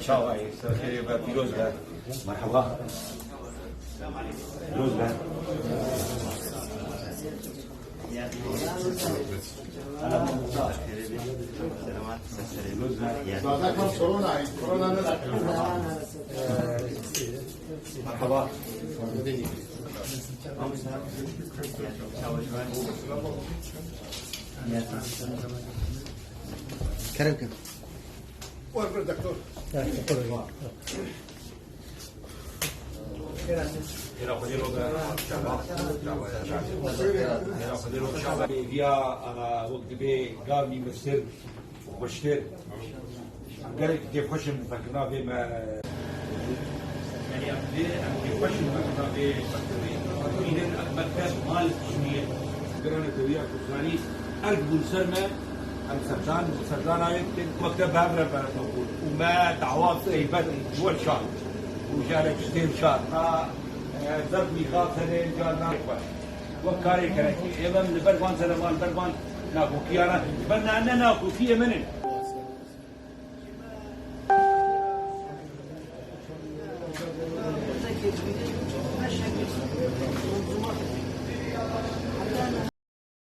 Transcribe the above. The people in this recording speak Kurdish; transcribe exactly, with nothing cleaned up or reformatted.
Çawa ye? Serkê ve pîroz be. Merhaba. Pîroz be. Pîroz be. Merhaba. Kerem, kerem. Were bir doktor. Hêviya ana wek dibê gavnî mestir û xweştir. Gelek kêfxweş in bi vekirina vê me. Yanî em dê, em kêfxweş in bi vekirina vê mektebê. Hîn in, ev mekteb mal şûniyê. Girane tewiya ku zanî, erk bûn ser me, em serdan, serdanayê dikin, mekteb bi hev re bere qebûl. Û me dawa taybet ji we şand. Û ji Erek Husên şand. Ha, e, zef mîxal tenê car nayê xwe. Wek karê kerekî. Ê em li ber van zeleman, li ber van nakokiyana, ji ber ne, ne nakokiyê min in.